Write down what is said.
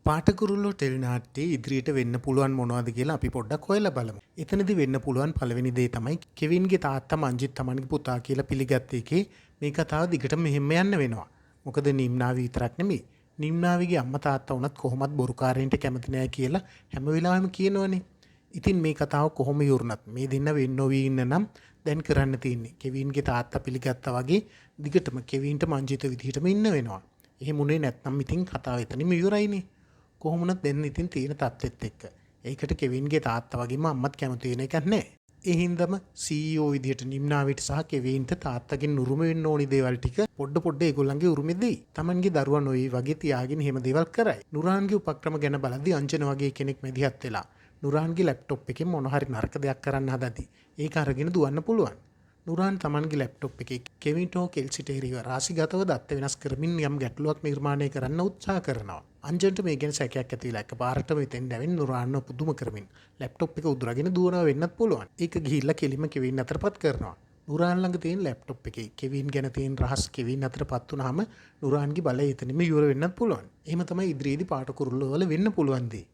පාටකුරුල්ලෝ tele නාට්‍යයේ ඉදිරියට වෙන්න පුළුවන් මොනවද කියලා අපි පොඩ්ඩක් හොයලා බලමු. එතනදි වෙන්න පුළුවන් පළවෙනි දේ තමයි කෙවින්ගේ තාත්තා මංජිත් තමන්ගේ පුතා කියලා පිළිගත්ත එකේ මේ කතාව දිගටම මෙහෙම යන්න වෙනවා. මොකද නිම්නාවි විතරක් නෙමෙයි. නිම්නාවිගේ අම්මා තාත්තා වුණත් කොහොමත් බොරුකාරයන්ට කැමති නෑ කියලා හැම වෙලාවෙම කියනවනේ. ඉතින් මේ කතාව කොහොම ඉවරුණත් මේ දෙන්න වෙන් නොවී ඉන්න නම් දැන් කරන්න තියෙන්නේ කෙවින්ගේ තාත්තා පිළිගත්තා වගේ දිගටම කෙවින්ට මංජිත විදිහටම ඉන්න වෙනවා. එහෙම උනේ නැත්නම් ඉතින් කතාව එතනින්ම ඉවරයිනේ. කොහොම වුණත් දැන් ඉතින් තියෙන තත්ත්වෙත් එක්ක ඒකට කෙවින්ගේ තාත්තා වගේම අම්මත් කැමති වෙන එකක් නෑ. ඒ හින්දාම CEO විදිහට නිම්නාවිට සහ කෙවින්ට තාත්තගෙන් උරුම වෙන්න ඕනි දේවල් ටික පොඩ පොඩ ඒගොල්ලන්ගේ උරුමෙ දෙයි. තමන්ගේ දරුවා නොවේ වගේ තියාගෙන එහෙම දේවල් කරයි. නුරාන්ගේ උපක්‍රම ගැන බලද්දි අංජන වගේ කෙනෙක් මැදිහත් වෙලා නුරාන්ගේ ලැප්ටොප් එකෙන් මොන හරි නරක දෙයක් කරන්න හදද්දි ඒක අරගෙන දුවන්න පුළුවන්. නුරාන් තමන්ගේ ලැප්ටොප් එකේ කෙවින්ට හෝ කෙල්සිට එරෙහිව රාශිගතව දත්ත වෙනස් කරමින් යම් ගැටලුවක් නිර්මාණය කරන්න උත්සාහ කරනවා. අංජන්ට මේ ගැන සැකයක් ඇති වෙලා එකපාරටම එතෙන් ඇවිත් නුරාන්ව පුදුම කරමින් ලැප්ටොප් එක උදුරගෙන දුවනවා වෙන්නත් පුළුවන්. ඒක ගිහිල්ලා කෙලින්ම කෙවින් අතරපත් කරනවා. නුරාන් ළඟ තියෙන ලැප්ටොප් එකේ කෙවින් ගැන තියෙන රහස් කෙවින් අතරපත් වුනහම නුරාන්ගේ බලය එතනින්ම ඉවර වෙන්නත් පුළුවන්. එහෙම තමයි ඉදිරියේදී පාට කුරුල්ල වල වෙන්න පුළුවන් දේ.